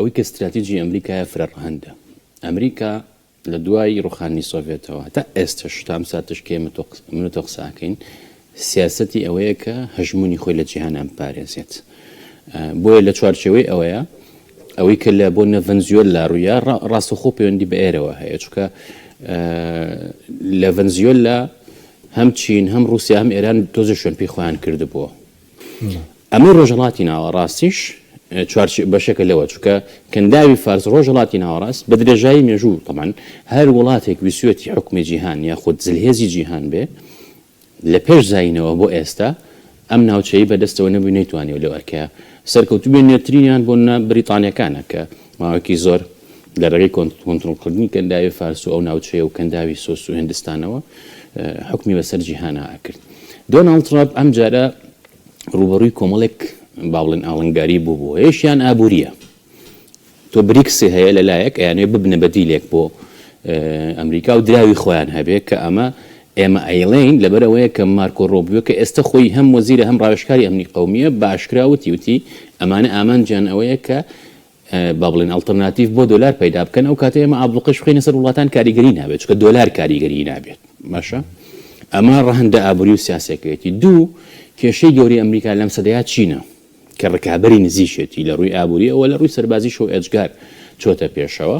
ئەوەی کە ستراتیجی ئەمریکایە فرە ڕەهەندە. ئەمریکا لە دوای ڕوخاندنی سۆڤێتەوە هەتا ئێستەش تا ئەم ساتەش کە ئێمە تۆ من و تۆ قسە ئەکەین سیاسەتی ئەوەیە کە هەژموونی خۆی لە جیهانا بپارێزێت. بۆیە لە چوارچێوەی ئەوەیە ئەوەی کە لە بۆ نە ڤەنزیۆلا ڕوویا ڕاستەوخۆ پەیوەندی بە ئێرەوە هەیە چونکە لە ڤەنزیۆلا هەم چین هەم ڕووسیا هەم ئێران تۆزێ شوێن پێی خۆیان کردبووە. ئەمەی ڕۆژهەڵاتی ناوەڕاستیش چوارچێ بەشێکە لەوە، چونکە کەنداوی فارس ڕۆژهەڵاتی ناوەڕاست بە درێژایی مێژوو تەبعەن هەر وڵاتێک ویستویەتی حوکمی جیهان یاخود زلهێزی جیهان بێ لە پێش زایینەوە بۆ ئێستا ئەم ناوچەی بە دەستەوە نەبوو نەیتوانیوە لەو ئەرکەیا سەرکەوتوو بێ نوێترینیان بۆ نمونە بریتانیەکانە کە ماوەیەکی زۆر لە ڕێگەی کۆنترۆڵکردنی کەنداوی فارس و ئەو ناوچەیە و کەنداوی سۆس و هندستانەوە حوکمی بەسەر جیهانا ئەکرد. دۆناڵد ترەمپ ئەم جارە ڕووبەڕووی کۆمەڵێک با بڵێن ئاڵنگاری بووبووە، یەکیان ئابوورییە. تۆ بریکسی هەیە لە لایەک ئەیانەوێ ببنە بەدیلێک بۆ ئەمریکا و دراوی خۆیان هەبێ کە ئەمە ئێمە ئەیڵێین لەبەر ئەوەیە کە مارکۆ ڕۆبیۆ کە ئێستە خۆی هەم وەزیرە هەم ڕاوێژکاری ئەمنی قەومییە بە ئاشکرا وتی وتی ئەمانە ئامانجیان ئەوەیە کە با بڵێن ئەڵتەرناتیڤ بۆ دۆلار پەیدا بکەن ئەو کاتە ئێمە ئابڵوقەش بخەینە سەر وڵاتان کاریگەری نابێت چونکە دۆلار کاریگەری نابێت باشە ئەمە ڕەهەندە ئابووری و سیاسەکەیەتی دوو کێشەی گەورەی ئەمریکا لەم سەدەیە چینە کە ڕکابەری نزیکێتی لە ڕووی ئابووریەوە لە ڕووی سەربازیشەوە ئێجگار چۆتە پێشەوە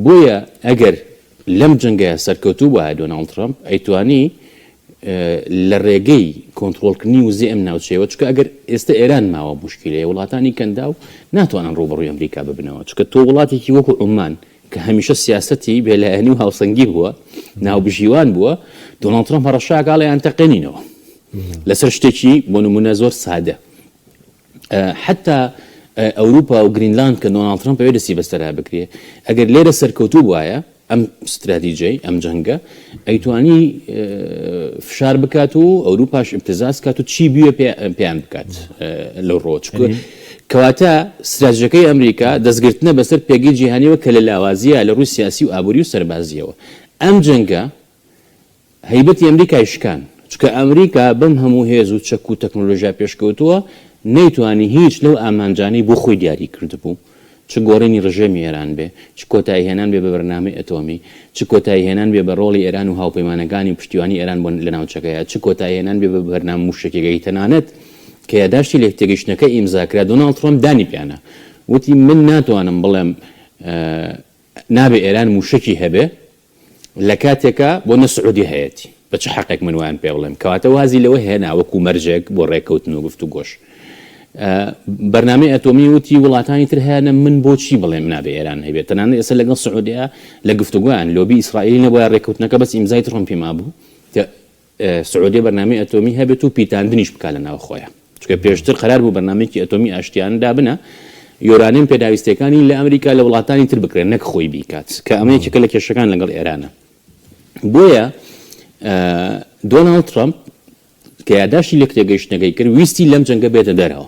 بۆیە ئەگەر لەم جەنگەیا سەرکەوتوو بوایە دۆناڵد ترەمپ ئەیتوانی لە ڕێگەی کۆنتڕۆڵکردنی وزەی ئەم ناوچەیەوە چونکە ئەگەر ئێستە ئێران ماوە موشکیلەیە وڵاتانی کەنداو ناتوانن ڕووبەڕووی ئەمریکا ببنەوە چونکە تۆ وڵاتێکی وەکو عومان کە هەمیشە سیاسەتی بێلایەنی و هاوسەنگی بووە ناوبژیوان بووە دۆناڵد ترەمپ هەڕەشە ئەکا ئەڵێ ئەیانتەقێنینەوە لەسەر شتێکی بۆ نمونە زۆر سادە حەتا ئەوروپا و گرینلاند کە دۆناڵد ترەمپ ئەوێ دەستی بەسەرا بگرێ ئەگەر لێرە سەرکەوتوو بوایە ئەم ستراتیجەی ئەم جەنگە ئەیتوانی فشار بکات و ئەوروپاش ئیبتزاز کات و چی بوێ پێیان بکات لەو ڕۆ چکە کەواتە ستراتیژەکەی ئەمریکا دەستگرتنە بەسەر پێگەی جیهانیەوە کە لە لاوازیە لە ڕووی سیاسی و ئابووری و سەربازیەوە ئەم جەنگە هەیبەتی ئەمریکای شکان، چونکە ئەمریکا بەم هەموو هێز و چەک و تەکنۆلۆژیا پێشکەوتووە نەیتوانی هیچ لەو ئامانجانەی بۆ خۆی دیاری کردبوو، چ گۆڕینی ڕژێمی ئێران بێ، چ کۆتایی هێنان بێ بە بەرنامەی ئەتۆمی، چ کۆتایی هێنان بێ بە ڕۆڵی ئێران و هاوپەیمانەکانی و پشتیوانی ئێران بۆ لە ناوچەکەیا، چ کۆتایی هێنان بێ بە بەرنامە مووشەکیەکەی تەنانەت کە یاداشتی لێکتێگەیشتنەکە ئیمزا کرا دۆناڵد ترەمپ دانی پیانا وتی من ناتوانم بڵێم نابێ ئێران مووشەکی هەبێ لە کاتێکا بۆ نە سعودیە هەیەتی بە چ حەقێک من وایان پێ بڵێم کەواتە وازی لەوە هێنا وەکو مەرجێک بۆ ڕێکەوتن و گفتوگۆش بەرنامەی ئەتۆمی وتی وڵاتانی تر هەیانە من بۆچی بڵێم نابێ ئێران هەبێت تەنانەت ئێستا لەگەڵ سعودیە لە گفتوگۆیان لۆبی ئیسرائیلی نەبوایە ڕێکەوتنەکە بەس ئیمزای ترەمپی مابوو کە سعودیە بەرنامەی ئەتۆمی هەبێت و پیتاندنیش بکات لە ناو خۆیان چونکە پێشتر قەرار بوو بەرنامەیەکی ئەتۆمی ئاشتیانە دابنا یۆرانیەم پێداویستیەکانی لە ئەمریکا لە وڵاتانی تر بکرێن نەک خۆی بیکات کە ئەمە یەکێکە لە کێشەکان لەگەڵ ئێرانە بۆیە دۆناڵد ترەمپ کە یاداشتی لێکتێگەیشتنەکەی کرد ویستی لەم جەنگە بێتە دەرەوە.